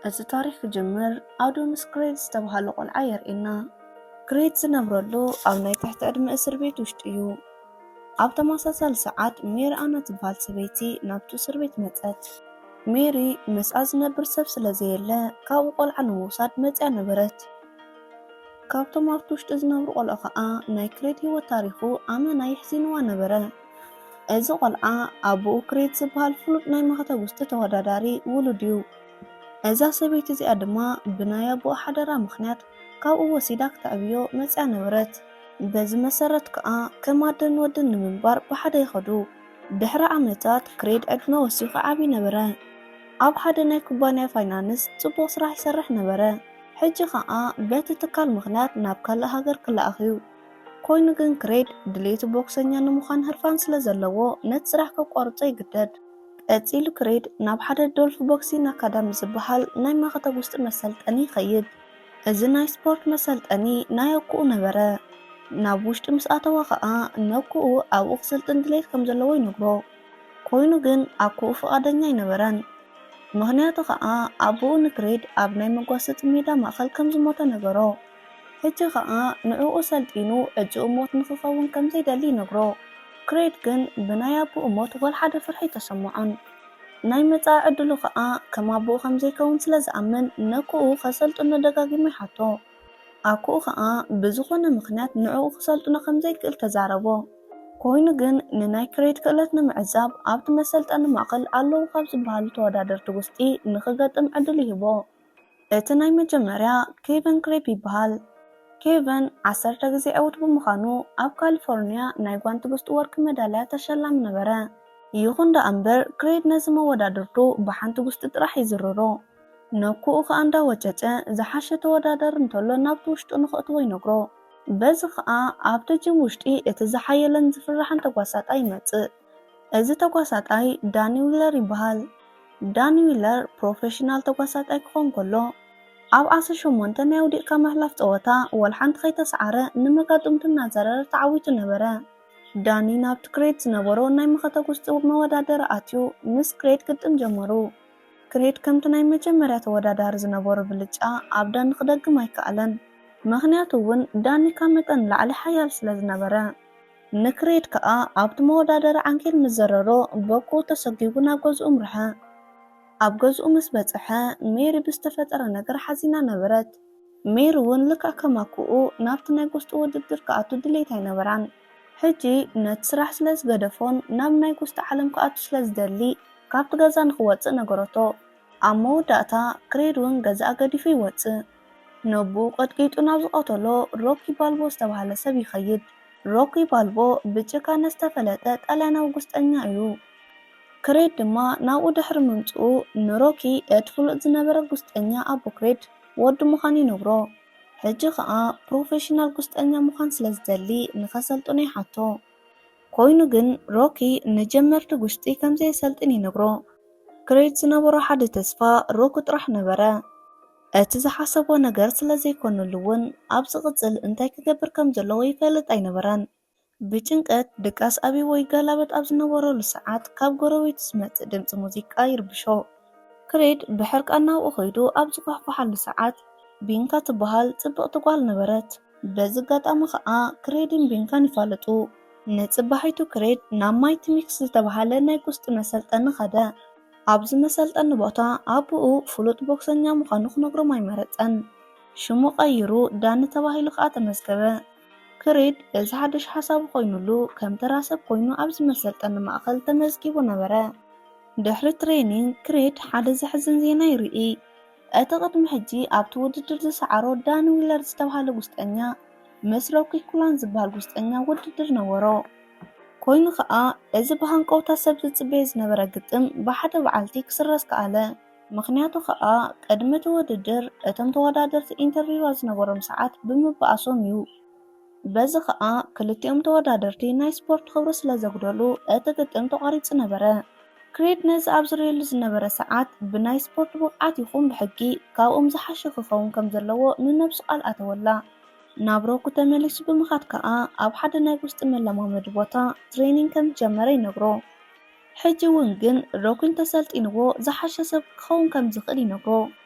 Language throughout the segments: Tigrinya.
እዚ ታሪኽ ክጅምር ኣዶ ምስ ክሬድ ዝተባህለ ቆልዓ የርእየና። ክሬድ ዝነብረሉ ኣብ ናይ ትሕቲ ዕድመ እስር ቤት ውሽጢ እዩ። ኣብ ተመሳሳሊ ሰዓት ሜሪ ኣና ትበሃል ሰበይቲ ናብቲ እስር ቤት መጸት። ሜሪ ምስኣ ዝነብር ሰብ ስለ ዘየለ ካብኡ ቆልዓ ንምውሳድ መጽያ ነበረት። ካብቶም ኣብቲ ውሽጢ ዝነብሩ ቆልዑ ኸኣ ናይ ክሬድ ህይወት ታሪኹ ኣመና የሕዚንዋ ነበረ። እዚ ቆልዓ ኣቦኡ ክሬድ ዝበሃል ፍሉጥ ናይ መኸተ ጉስጢ ተወዳዳሪ ውሉድ እዩ። እዛ ሰበይቲ እዚኣ ድማ ብናይ ኣቦኣ ሓደራ ምኽንያት ካብኡ ወሲዳ ክተዕብዮ መጽያ ነበረት። በዚ መሰረት ከኣ ከም ኣደን ወድን ንምንባር ብሓደ ይኸዱ። ድሕሪ ዓመታት ክሬድ ዕድመ ወሲኹ ዓብዪ ነበረ። ኣብ ሓደ ናይ ኩባንያ ፋይናንስ ጽቡቕ ስራሕ ይሰርሕ ነበረ። ሕጂ ኸኣ በቲ ትካል ምኽንያት ናብ ካልእ ሃገር ክለኣኽ እዩ። ኮይኑ ግን ክሬድ ድሌቱ ቦክሰኛ ንምዃን ህርፋን ስለ ዘለዎ ነቲ ስራሕ ከቋርጾ ይግደድ። ቀጺሉ ክሬድ ናብ ሓደ ዶልፍ ቦክሲን ኣካዳሚ ዝበሃል ናይ መኸተ ጉስጢ መሰልጠኒ ይኸይድ። እዚ ናይ ስፖርት መሰልጠኒ ናይ ኣኩኡ ነበረ። ናብ ውሽጢ ምስ ኣተወ ኸኣ ነኩኡ ኣብኡ ክስልጥን ድሌት ከም ዘለዎ ይነግሮ። ኮይኑ ግን ኣኩኡ ፍቓደኛ ኣይነበረን። ምኽንያቱ ኸኣ ኣቦኡ ንክሬድ ኣብ ናይ መጓሰጢ ሜዳ ማእኸል ከም ዝሞተ ነገሮ። ሕጂ ኸኣ ንዕኡ ሰልጢኑ ዕጭኡ ሞት ንኽኸውን ከም ዘይደሊ ይነግሮ። ክሬድ ግን ብናይ ኣቦኡ ሞት ወላ ሓደ ፍርሒ ኣይተሰምዖን። ናይ መጻኢ ዕድሉ ኸኣ ከም ኣቦኡ ከም ዘይከውን ስለ ዝኣምን ነኩኡ ከሰልጥኖ ደጋጊሙ ይሓቶ። ኣኩኡ ኸኣ ብዝኾነ ምኽንያት ንዕኡ ክሰልጥኖ ከም ዘይክእል ተዛረቦ። ኮይኑ ግን ንናይ ክሬድ ክእለት ንምዕዛብ ኣብቲ መሰልጠኒ ማእከል ኣለዉ ካብ ዝበሃሉ ተወዳደርቲ ውስጢ ንኽገጥም ዕድል ይህቦ። እቲ ናይ መጀመርያ ኬቨን ክሬድ ይበሃል። ኬቨን ዓሰርተ ግዜ ዕውት ብምዃኑ ኣብ ካሊፎርንያ ናይ ጓንቲ ጉስጢ ወርቂ መዳልያ ተሸላሚ ነበረ። ይኹን ደኣ እምበር ክሬድ ነዚ መወዳድርቱ ብሓንቲ ጉስጢ ጥራሕ ይዝርሮ። ነኩኡ ኸኣ እንዳወጨጨ ዝሓሸ ተወዳዳሪ እንተሎ ናብቲ ውሽጡ ንኽእትዎ ይነግሮ። በዚ ኸኣ ኣብቲ ጅም ውሽጢ እቲ ዝሓየለን ዝፍራሕን ተጓሳጣይ ይመጽእ። እዚ ተጓሳጣይ ዳኒ ዊለር ይበሃል። ዳኒ ዊለር ፕሮፌሽናል ተጓሳጣይ ክኾን ከሎ ኣብ ዓሰርተ ሸሞንተ ናይ ኣውዲቕካ ምሕላፍ ጸወታ ወላ ሓንቲ ከይተሰዓረ ንመጋጥምቱ እናዘረረ ተዓዊቱ ነበረ። ዳኒ ናብቲ ክሬድ ዝነበሮ ናይ መኸተ ጉስጢ መወዳደሪ ኣትዩ ምስ ክሬድ ግጥም ጀመሩ። ክሬድ ከምቲ ናይ መጀመርያ ተወዳዳሪ ዝነበሮ ብልጫ ኣብ ዳኒ ክደግም ኣይከኣለን። ምኽንያቱ እውን ዳኒ ካብ መጠን ንላዕሊ ሓያል ስለ ዝነበረ። ንክሬድ ከኣ ኣብቲ መወዳደሪ ዓንኬል ምስ ዘረሮ በኩኡ ተሰጒጉ ናብ ገዝኡ ኣምርሐ። ኣብ ገዝኡ ምስ በጽሐ ሜሪ ብዝተፈጠረ ነገር ሓዚና ነበረት። ሜሪ እውን ልክዕ ከም ኣኩኡ ናብቲ ናይ ጉስጢ ውድድር ክኣቱ ድሌት ኣይነበራን። ሕጂ ነቲ ስራሕ ስለ ዝገደፎን ናብ ናይ ጉስጢ ዓለም ክኣቱ ስለ ዝደሊ ካብቲ ገዛ ንኽወጽእ ነገረቶ። ኣብ መወዳእታ ክሬድ እውን ገዛኣ ገዲፉ ይወጽእ። ነቦኡ ቀጥቂጡ ናብ ዝቐተሎ ሮኪ ባልቦ ዝተባህለ ሰብ ይኸይድ። ሮኪ ባልቦ ብጭካነ ዝተፈለጠ ጣልያናዊ ጉስጠኛ እዩ። ክሬድ ድማ ናብኡ ድሕሪ ምምጽኡ ንሮኪ እቲ ፍሉጥ ዝነበረ ጉስጠኛ ኣቦ ክሬድ ወዱ ምዃኑ ይነግሮ። ሕጂ ኸኣ ፕሮፌሽናል ጉስጠኛ ምዃን ስለ ዝደሊ ንኸሰልጥኖ ይሓቶ። ኮይኑ ግን ሮኪ ንጀመርቲ ጉስጢ ከም ዘየሰልጥን ይነግሮ። ክሬድ ዝነበሮ ሓደ ተስፋ ሮኪ ጥራሕ ነበረ። እቲ ዝሓሰቦ ነገር ስለ ዘይኮነሉ እውን ኣብ ዝቕጽል እንታይ ክገብር ከም ዘለዎ ይፈልጥ ኣይነበረን። ብጭንቀት ድቃስ ኣብይዎ ይገላበጥ ኣብ ዝነበረሉ ሰዓት ካብ ጎረቤቱ ዝመጽእ ድምጺ ሙዚቃ ይርብሾ። ክሬድ ብሕርቃን ናብኡ ከይዱ ኣብ ዝኳሕኳሓሉ ሰዓት ቢንካ ትበሃል ጽብቕቲ ጓል ነበረት። በዚ ኣጋጣሚ ኸኣ ክሬድን ቢንካን ይፋለጡ። ንጽባሒቱ ክሬድ ናብ ማይቲ ሚክስ ዝተባህለ ናይ ጉስጢ መሰልጠኒ ኸደ። ኣብዚ መሰልጠኒ ቦታ ኣቦኡ ፍሉጥ ቦክሰኛ ምዃኑ ክነግሮም ኣይመረጸን። ሽሙ ቀይሩ ዳኒ ተባሂሉ ኸኣ ተመዝገበ። ክሬድ እዚ ሓድሽ ሓሳቡ ኮይኑሉ ከም ተራ ሰብ ኮይኑ ኣብዚ መሰልጠኒ ማእከል ተመዝጊቡ ነበረ። ድሕሪ ትሬኒንግ ክሬድ ሓደ ዘሕዝን ዜና ይርኢ። እቲ ቅድሚ ሕጂ ኣብቲ ውድድር ዝሰዓሮ ዳኒ ዊለር ዝተባህለ ጉስጠኛ ምስ ሮኪ ኩላን ዝበሃል ጉስጠኛ ውድድር ነበሮ። ኮይኑ ኸኣ እዚ ብሃንቀውታ ሰብ ዝጽበዮ ዝነበረ ግጥም ብሓደ በዓልቲ ክስረዝ ከኣለ። ምኽንያቱ ኸኣ ቅድሚ እቲ ውድድር እቶም ተወዳደርቲ ኢንተርቪው ኣብ ዝነበሮም ሰዓት ብምብኣሶም እዩ። በዚ ኸኣ ክልቲኦም ተወዳደርቲ ናይ ስፖርት ክብሪ ስለ ዘጉደሉ እቲ ግጥም ተቋሪጹ ነበረ። ክሬድ ነዚ ኣብ ዝርእየሉ ዝነበረ ሰዓት ብናይ ስፖርት ብቕዓት ይኹን ብሕጊ ካብኦም ዝሓሸ ክኸውን ከም ዘለዎ ንነብሱ ቃል ኣተወላ። ናብ ሮኪ ተመሊሱ ብምኻድ ከኣ ኣብ ሓደ ናይ ጉስጢ መለማመዲ ቦታ ትሬኒንግ ከም ዝጀመረ ይነግሮ። ሕጂ እውን ግን ሮኪ እንተሰልጢንዎ ዝሓሸ ሰብ ክኸውን ከም ዝኽእል ይነግሮ።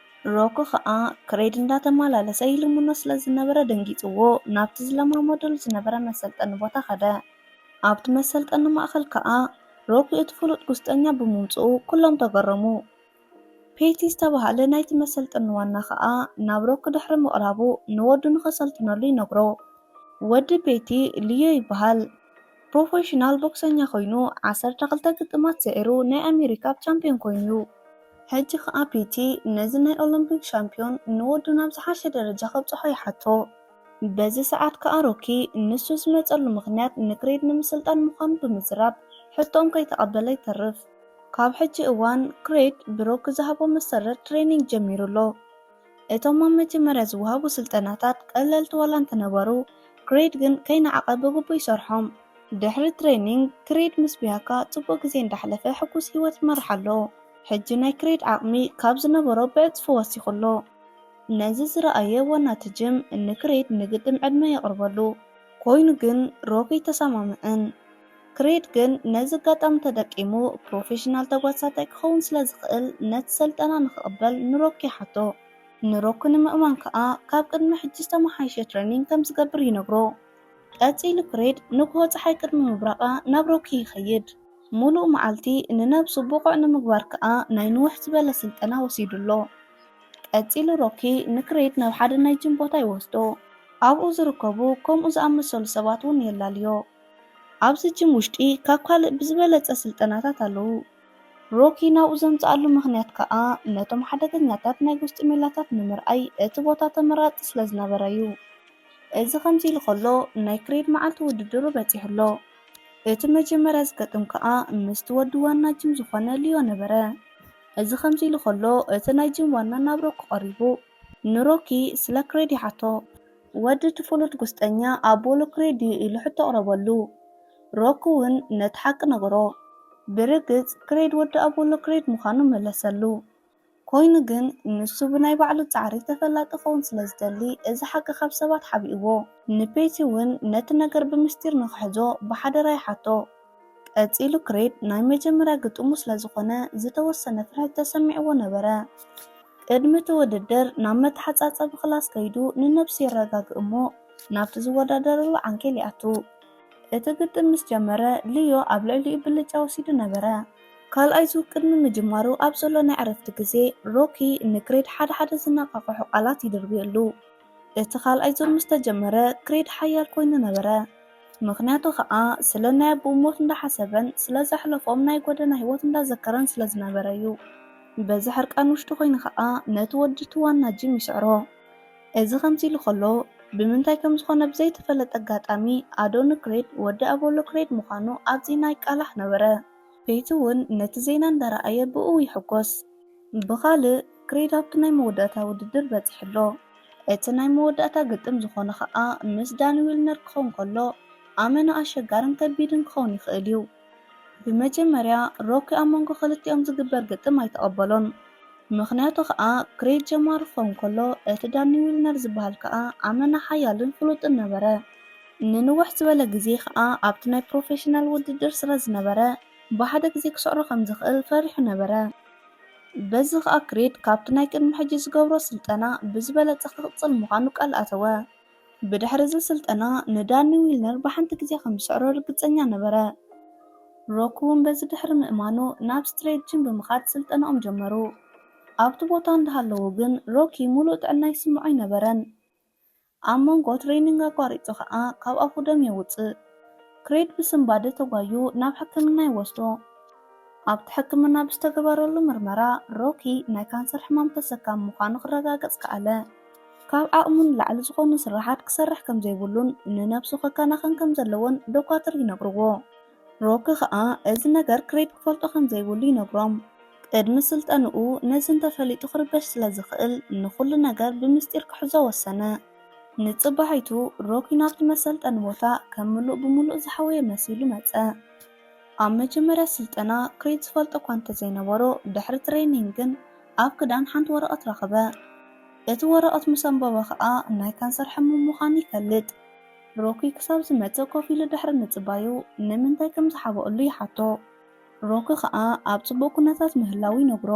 ሮኪ ኸኣ ክሬድ እንዳተመላለሰ ይልምኖ ስለ ዝነበረ ደንጊጽዎ ናብቲ ዝለማመደሉ ዝነበረ መሰልጠኒ ቦታ ኸደ። ኣብቲ መሰልጠኒ ማእኸል ከኣ ሮኪ እቲ ፍሉጥ ጉስጠኛ ብምምጽኡ ኩሎም ተገረሙ። ፔቲ ዝተባህለ ናይቲ መሰልጠኒ ዋና ኸኣ ናብ ሮኪ ድሕሪ ምቕራቡ ንወዱ ንኸሰልጥነሉ ይነግሮ። ወዲ ፔቲ ሊዮ ይበሃል። ፕሮፌሽናል ቦክሰኛ ኮይኑ ዓሰርተ ክልተ ግጥማት ስዒሩ ናይ ኣሜሪካ ቻምፒዮን ኮይኑ እዩ። ሕጂ ኸኣ ፔቲ ነዚ ናይ ኦሎምፒክ ሻምፒዮን ንወዱ ናብ ዝሓሸ ደረጃ ከብጽሖ ይሓቶ። በዚ ሰዓት ከኣ ሮኪ ንሱ ዝመጸሉ ምኽንያት ንክሬድ ንምስልጣን ምዃኑ ብምዝራብ ሕቶኦም ከይተቐበለ ይተርፍ። ካብ ሕጂ እዋን ክሬድ ብሮኪ ዝሃቦ መሰረት ትሬኒንግ ጀሚሩ ኣሎ። እቶም ኣብ መጀመርያ ዝወሃቡ ስልጠናታት ቀለልቲ ዋላ እንተነበሩ፣ ክሬድ ግን ከይነዓቐ ብግቡእ ይሰርሖም። ድሕሪ ትሬኒንግ ክሬድ ምስ ቢያካ ጽቡቕ ግዜ እንዳሕለፈ ሕጉስ ህይወት ይመርሕ ኣሎ። ሕጂ ናይ ክሬድ ዓቕሚ ካብ ዝነበሮ ብዕጽፊ ወሲኹ ኣሎ። ነዚ ዝረኣየ ዋና እቲ ጅም ንክሬድ ንግጥም ዕድመ የቕርበሉ። ኮይኑ ግን ሮኪ ኣይተሰማምዕን። ክሬድ ግን ነዚ ኣጋጣሚ ተጠቂሙ ፕሮፌሽናል ተጓሳጣይ ክኸውን ስለ ዝኽእል ነቲ ስልጠና ንኽቕበል ንሮኪ ይሓቶ። ንሮኪ ንምእማን ከኣ ካብ ቅድሚ ሕጂ ዝተመሓየሸ ትሬኒንግ ከም ዝገብር ይነግሮ። ቀጺሉ ክሬድ ንግሆ ጸሓይ ቅድሚ ምብራቓ ናብ ሮኪ ይኸይድ። ሙሉእ መዓልቲ ንነብሱ ብቑዕ ንምግባር ከኣ ናይ ንውሕ ዝበለ ስልጠና ወሲዱ ኣሎ። ቀጺሉ ሮኪ ንክሬድ ናብ ሓደ ናይ ጅም ቦታ ይወስዶ። ኣብኡ ዝርከቡ ከምኡ ዝኣመሰሉ ሰባት እውን የላልዮ። ኣብዚ ጅም ውሽጢ ካብ ካልእ ብዝበለጸ ስልጠናታት ኣለዉ። ሮኪ ናብኡ ዘምጽኣሉ ምኽንያት ከኣ ነቶም ሓደገኛታት ናይ ጉስጢ ሜላታት ንምርኣይ እቲ ቦታ ተመራጺ ስለ ዝነበረ እዩ። እዚ ከምዚ ኢሉ ከሎ ናይ ክሬድ መዓልቲ ውድድሩ በጺሑ ኣሎ። እቲ መጀመርያ ዝገጥም ከኣ ምስቲ ወዲ ዋና ጅም ዝኾነ ሊዮ ነበረ። እዚ ከምዚ ኢሉ ከሎ እቲ ናይ ጅም ዋና ናብ ሮኪ ቀሪቡ ንሮኪ ስለ ክሬድ ይሓቶ። ወዲ እቲ ፍሉጥ ጉስጠኛ ኣቦሎ ክሬድ ድዩ ኢሉ ሕቶ ኣቕረበሉ። ሮኪ እውን ነቲ ሓቂ ነገሮ። ብርግጽ ክሬድ ወዲ ኣቦሎ ክሬድ ምዃኑ መለሰሉ። ኮይኑ ግን ንሱ ብናይ ባዕሉ ጻዕሪ ተፈላጢ ክኸውን ስለ ዝደሊ እዚ ሓቂ ካብ ሰባት ሓቢእዎ። ንፔቲ እውን ነቲ ነገር ብምስጢር ንኽሕዞ ብሓደራ ይሓቶ። ቀጺሉ ክሬድ ናይ መጀመርያ ግጥሙ ስለ ዝኾነ ዝተወሰነ ፍርሕቲ ተሰሚዕዎ ነበረ። ቅድሚ እቲ ውድድር ናብ መተሓጻጸቢ ክላስ ከይዱ ንነብሱ የረጋግእ እሞ ናብቲ ዝወዳደረሉ ዓንኬል ይኣቱ። እቲ ግጥም ምስ ጀመረ ሊዮ ኣብ ልዕሊኡ ብልጫ ወሲዱ ነበረ። ካልኣይ ዙር ቅድሚ ምጅማሩ ኣብ ዘሎ ናይ ዕረፍቲ ግዜ ሮኪ ንክሬድ ሓደ ሓደ ዘነቓቕሑ ቃላት ይድርብየሉ። እቲ ካልኣይ ዙር ምስ ተጀመረ ክሬድ ሓያል ኮይኑ ነበረ። ምኽንያቱ ኸኣ ስለ ናይ ኣቦኡ ሞት እንዳሓሰበን ስለ ዘሕለፎም ናይ ጎደና ህይወት እንዳዘከረን ስለ ዝነበረ እዩ። በዚ ሕርቃን ውሽጢ ኮይኑ ኸኣ ነቲ ወዲ እቲ ዋና ጅም ይስዕሮ። እዚ ከምዚ ኢሉ ከሎ ብምንታይ ከም ዝኾነ ብዘይተፈለጠ ኣጋጣሚ ኣዶኒ ክሬድ ወዲ ኣቦሎ ክሬድ ምዃኑ ኣብዚ ናይ ቃላሕ ነበረ። ፔቲ እውን ነቲ ዜና እንዳረኣየ ብእኡ ይሕጎስ። ብኻልእ ክሬድ ኣብቲ ናይ መወዳእታ ውድድር በጺሑ ኣሎ። እቲ ናይ መወዳእታ ግጥም ዝኾነ ኸኣ ምስ ዳኒ ዊልነር ክኸውን ከሎ ኣመና ኣሸጋርን ከቢድን ክኸውን ይኽእል እዩ። ብመጀመርያ ሮኪ ኣብ መንጎ ክልቲኦም ዝግበር ግጥም ኣይተቐበሎን። ምኽንያቱ ኸኣ ክሬድ ጀማሪ ክኸውን ከሎ እቲ ዳኒ ዊልነር ዝበሃል ከኣ ኣመና ሓያልን ፍሉጥን ነበረ። ንንውሕ ዝበለ ግዜ ኸኣ ኣብቲ ናይ ፕሮፌሽናል ውድድር ስለ ዝነበረ ብሓደ ግዜ ክስዕሮ ከም ዝኽእል ፈሪሑ ነበረ። በዚ ኸኣ ክሬድ ካብቲ ናይ ቅድሚ ሕጂ ዝገብሮ ስልጠና ብዝበለጸ ክቕጽል ምዃኑ ቃል ኣተወ። ብድሕሪ እዚ ስልጠና ንዳኒ ዊልነር ብሓንቲ ግዜ ከም ዝስዕሮ ርግጸኛ ነበረ። ሮኪ እውን በዚ ድሕሪ ምእማኑ ናብ ስትሬት ጂም ብምኻድ ስልጠናኦም ጀመሩ። ኣብቲ ቦታ እንዳሃለዉ ግን ሮኪ ሙሉእ ጥዕና ይስምዖ ኣይነበረን። ኣብ መንጎ ትሬኒንግ ኣቋሪጹ ኸኣ ካብ ኣፉ ደም የውጽእ። ክሬድ ብስንባደ ተጓዩ ናብ ሕክምና ይወስዶ። ኣብቲ ሕክምና ብዝተገበረሉ ምርመራ ሮኪ ናይ ካንሰር ሕማም ተሰካሚ ምዃኑ ክረጋገጽ ከኣለ። ካብ ዓቕሙ ንላዕሊ ዝኾኑ ስራሓት ክሰርሕ ከም ዘይብሉን ንነብሱ ክከናኸን ከም ዘለዎን ዶኳትር ይነግርዎ። ሮኪ ኸኣ እዚ ነገር ክሬድ ክፈልጦ ከም ዘይብሉ ይነግሮም። ቅድሚ ስልጠንኡ ነዚ እንተፈሊጡ ክርበሽ ስለ ዝኽእል ንኹሉ ነገር ብምስጢር ክሕዞ ወሰነ። ንጽባሒቱ ሮኪ ናብቲ መሰልጠኒ ቦታ ከም ምሉእ ብምሉእ ዝሓወየ መሲሉ መጸ። ኣብ መጀመርያ ስልጠና ክሬድ ዝፈልጦ እኳ እንተዘይነበሮ ድሕሪ ትሬኒንግ ግን ኣብ ክዳን ሓንቲ ወረቐት ረኸበ። እቲ ወረቐት ምስ ኣንበቦ ኸኣ ናይ ካንሰር ሕሙም ምዃኑ ይፈልጥ። ሮኪ ክሳብ ዝመጽእ ኮፍ ኢሉ ድሕሪ ምጽባዩ ንምንታይ ከም ዝሓበኣሉ ይሓቶ። ሮኪ ኸኣ ኣብ ጽቡቕ ኩነታት ምህላዉ ይነግሮ።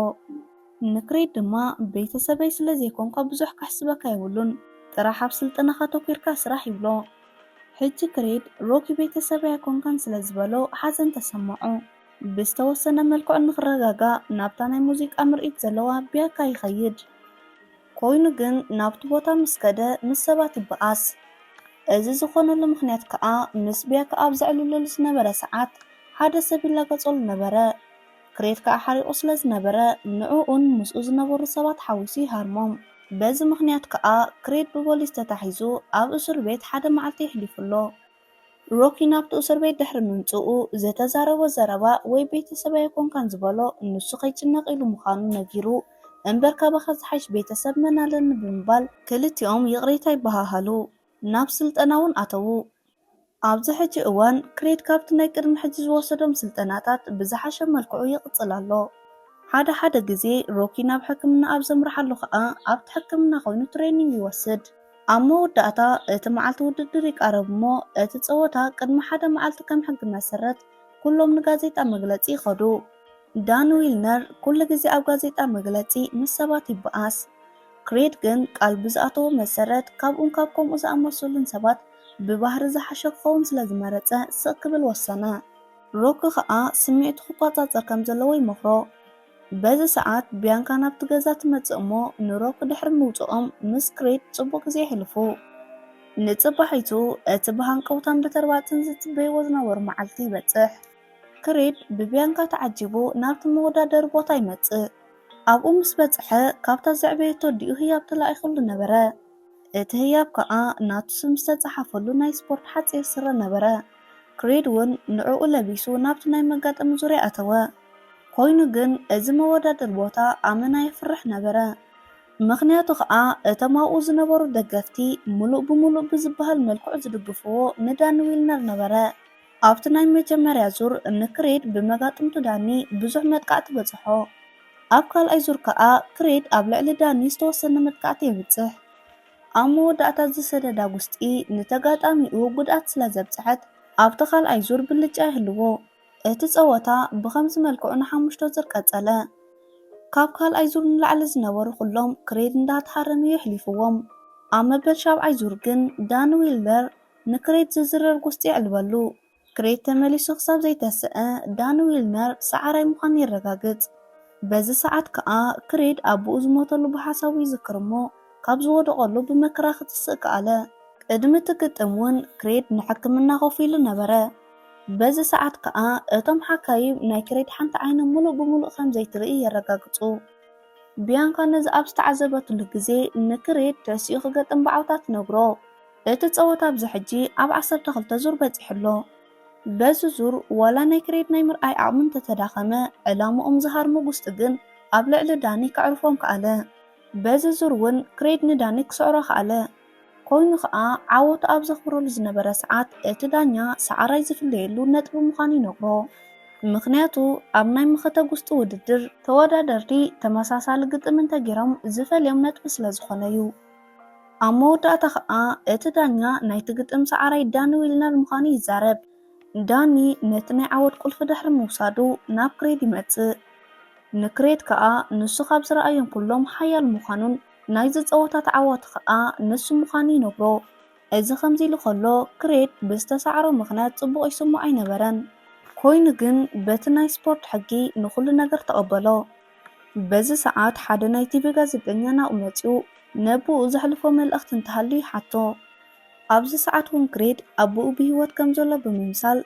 ንክሬድ ድማ፣ ቤተሰበይ ስለ ዘይኮንካ ብዙሕ ከሕስበካ የብሉን፣ ጥራሕ ኣብ ስልጠናኻ ተኮርካ ስራሕ ይብሎ። ሕጂ ክሬድ፣ ሮኪ ቤተሰበይ ኣይኮንካን ስለ ዝበሎ ሓዘን ተሰምዖ። ብዝተወሰነ መልክዑ ንክረጋጋእ ናብታ ናይ ሙዚቃ ምርኢት ዘለዋ ቢያካ ይኸይድ። ኮይኑ ግን ናብቲ ቦታ ምስ ከደ ምስ ሰባት ይበኣስ። እዚ ዝኾነሉ ምኽንያት ከኣ ምስ ቢያካ ኣብ ዘዕልለሉ ዝነበረ ሰዓት ሓደ ሰብ ይላገጸሉ ነበረ። ክሬድ ከኣ ሓሪቑ ስለ ዝነበረ ንዕኡን ምስኡ ዝነበሩ ሰባት ሓዊሱ ይሃርሞም። በዚ ምኽንያት ከኣ ክሬድ ብፖሊስ ተታሒዙ ኣብ እስር ቤት ሓደ መዓልቲ የሕሊፉ ኣሎ። ሮኪ ናብቲ እስር ቤት ድሕሪ ምምጽኡ ዝተዛረቦ ዘረባ ወይ ቤተሰብ ኣይኮንካን ዝበሎ ንሱ ከይጭነቕ ኢሉ ምዃኑ ነጊሩ፣ እምበር ካባኻ ዝሓይሽ ቤተሰብ መን ኣለኒ ብምባል ክልቲኦም ይቕሬታ ይበሃሃሉ። ናብ ስልጠና እውን ኣተዉ። ኣብዚ ሕጂ እዋን ክሬድ ካብቲ ናይ ቅድሚ ሕጂ ዝወሰዶም ስልጠናታት ብዝሓሸ መልክዑ ይቕጽል ኣሎ። ሓደ ሓደ ግዜ ሮኪ ናብ ሕክምና ኣብ ዘምርሓሉ ከኣ ኣብቲ ሕክምና ኮይኑ ትሬኒንግ ይወስድ። ኣብ መወዳእታ እቲ መዓልቲ ውድድር ይቃረብ እሞ እቲ ጸወታ ቅድሚ ሓደ መዓልቲ ከም ሕጊ መሰረት ኩሎም ንጋዜጣ መግለጺ ይኸዱ። ዳን ዊልነር ኩሉ ግዜ ኣብ ጋዜጣ መግለጺ ምስ ሰባት ይበኣስ። ክሬድ ግን ቃል ብዝኣተዎ መሰረት ካብኡን ካብ ከምኡ ዝኣመሰሉን ሰባት ብባህሪ ዝሓሸ ክኸውን ስለ ዝመረጸ ስቕ ክብል ወሰነ። ሮኪ ኸኣ ስምዒቱ ክቆጻጸር ከም ዘለዎ ይመኽሮ። በዚ ሰዓት ቢያንካ ናብቲ ገዛ ትመጽእ እሞ ንሮኪ ድሕሪ ምውጽኦም ምስ ክሬድ ጽቡቕ ግዜ የሕልፉ። ንጽባሒቱ እቲ ብሃንቀውታን ብተርባጽን ዝጽበይዎ ዝነበሩ መዓልቲ ይበጽሕ። ክሬድ ብቢያንካ ተዓጂቡ ናብቲ መወዳደሪ ቦታ ይመጽእ። ኣብኡ ምስ በጽሐ ካብታ ዘዕበየቶ ኣዲኡ ህያብ ተላኢኹሉ ነበረ። እቲ ህያብ ከኣ ናቱ ስም ዝተጻሓፈሉ ናይ ስፖርት ሓጺር ስረ ነበረ። ክሬድ እውን ንዕኡ ለቢሱ ናብቲ ናይ መጋጠሚ ዙርያ ኣተወ። ኮይኑ ግን እዚ መወዳደሪ ቦታ ኣመና የፍርሕ ነበረ። ምኽንያቱ ከኣ እቶም ኣብኡ ዝነበሩ ደገፍቲ ምሉእ ብምሉእ ብዝበሃል መልክዑ ዝድግፍዎ ንዳኒ ዊልነር ነበረ። ኣብቲ ናይ መጀመርያ ዙር ንክሬድ ብመጋጥምቱ ዳኒ ብዙሕ መጥቃዕቲ በጽሖ። ኣብ ካልኣይ ዙር ከኣ ክሬድ ኣብ ልዕሊ ዳኒ ዝተወሰነ መጥቃዕቲ የብጽሕ። ኣብ መወዳእታ ዝሰደዳ ጉስጢ ንተጋጣሚኡ ጉድኣት ስለ ዘብጽሐት ኣብቲ ካልኣይ ዙር ብልጫ ይህልዎ። እቲ ጸወታ ብኸምዚ መልክዑ ንሓሙሽተ ዙር ቀጸለ። ካብ ካልኣይ ዙር ንላዕሊ ዝነበሩ ኩሎም ክሬድ እንዳተሃረመ እዩ ኣሕሊፍዎም። ኣብ መበል ሻብዓይ ዙር ግን ዳን ዊልነር ንክሬድ ዝዝረር ጉስጢ የዕልበሉ። ክሬድ ተመሊሱ ክሳብ ዘይተስአ ዳን ዊልነር ሰዓራይ ምዃኑ የረጋግጽ። በዚ ሰዓት ከኣ ክሬድ ኣቦኡ ዝሞተሉ ብሓሳቡ ይዝክር እሞ ካብ ዝወደቐሉ ብመከራ ክትስእ ከኣለ። ቅድሚ እቲ ግጥም እውን ክሬድ ንሕክምና ኮፍ ኢሉ ነበረ። በዚ ሰዓት ከኣ እቶም ሓካይም ናይ ክሬድ ሓንቲ ዓይኖም ምሉእ ብምሉእ ከም ዘይትርኢ የረጋግጹ። ቢያንካ ነዚ ኣብ ዝተዓዘበትሉ ግዜ ንክሬድ ተሲኡ ክገጥም ብዓውታ ትነግሮ። እቲ ጸወታ ኣብዚ ሕጂ ኣብ ዓሰርተ ክልተ ዙር በጺሑ ኣሎ። በዚ ዙር ዋላ ናይ ክሬድ ናይ ምርኣይ ዓቕሚ እንተተዳኸመ ዕላምኦም ዝሃርሙ ጉስጢ ግን ኣብ ልዕሊ ዳኒ ከዕርፎም ከኣለ። በዚ ዙር እውን ክሬድ ንዳኒ ክስዕሮ ከኣለ። ኮይኑ ከኣ ዓወቱ ኣብ ዘኽብረሉ ዝነበረ ሰዓት እቲ ዳኛ ሰዓራይ ዝፍለየሉ ነጥቢ ምዃኑ ይነግሮ። ምኽንያቱ ኣብ ናይ መኸተ ጉስጢ ውድድር ተወዳደርቲ ተመሳሳሊ ግጥም እንተገይሮም ዝፈልዮም ነጥቢ ስለ ዝኾነ እዩ። ኣብ መወዳእታ ከኣ እቲ ዳኛ ናይቲ ግጥም ሰዓራይ ዳኒ ዊልነር ምዃኑ ይዛረብ። ዳኒ ነቲ ናይ ዓወት ቁልፊ ድሕሪ ምውሳዱ ናብ ክሬድ ይመጽእ። ንክሬድ ከኣ ንሱ ካብ ዝረኣዮም ኩሎም ሓያል ምዃኑን ናይዚ ጸወታ ተዓዋቲ ከኣ ንሱ ምዃኑ ይነግሮ። እዚ ከምዚ ኢሉ ከሎ ክሬድ ብዝተሳዕሮ ምኽንያት ጽቡቕ ይስምዖ ኣይነበረን። ኮይኑ ግን በቲ ናይ ስፖርት ሕጊ ንኹሉ ነገር ተቐበሎ። በዚ ሰዓት ሓደ ናይ ቲቪ ጋዜጠኛ ናብኡ መጺኡ ነብኡ ዘሕልፎ መልእኽቲ እንተሃልዩ ይሓቶ። ኣብዚ ሰዓት እውን ክሬድ ኣቦኡ ብህይወት ከም ዘሎ ብምምሳል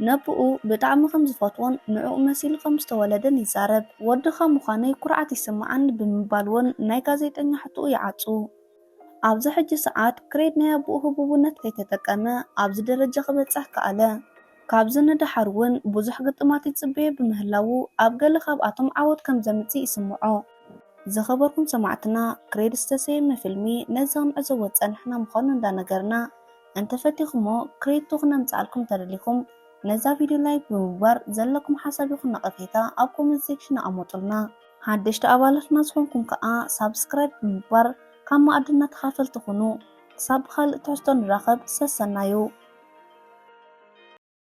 ነብኡ ብጣዕሚ ከም ዝፈትዎን ንዕኡ መሲሉ ከም ዝተወለደን ይዛረብ። ወድኻ ምዃነይ ኩርዓት ይስምዓኒ ብምባል እውን ናይ ጋዜጠኛ ሕቶኡ ይዓጹ። ኣብዚ ሕጂ ሰዓት ክሬድ ናይ ኣቦኡ ህቡብነት ከይተጠቀመ ኣብዚ ደረጃ ክበጽሕ ከኣለ። ካብዚ ንደሓር እውን ብዙሕ ግጥማት ይጽበዮ ብምህላዉ ኣብ ገለ ካብኣቶም ዓወት ከም ዘምጽእ ይስምዖ። ዝኸበርኩም ሰማዕትና፣ ክሬድ ዝተሰየመ ፊልሚ ነዚ ክንዕዘቦ ዝጸናሕና ምዃኑ እንዳነገርና፣ እንተፈቲኹሞ ክሬድ ቱ ክነምጽኣልኩም እንተደሊኹም ነዛ ቪድዮ ላይክ ብምግባር ዘለኩም ሓሳብ ይኹን ነቐፌታ ኣብ ኮመንት ሴክሽን ኣቐምጡልና። ሓደሽቲ ኣባላትና ዝኾንኩም ከኣ ሳብስክራይብ ብምግባር ካብ መኣድና ተኻፈልቲ ኩኑ። ክሳብ ብኻልእ ትሕዝቶ ንራኸብ፣ ሰሰናዩ።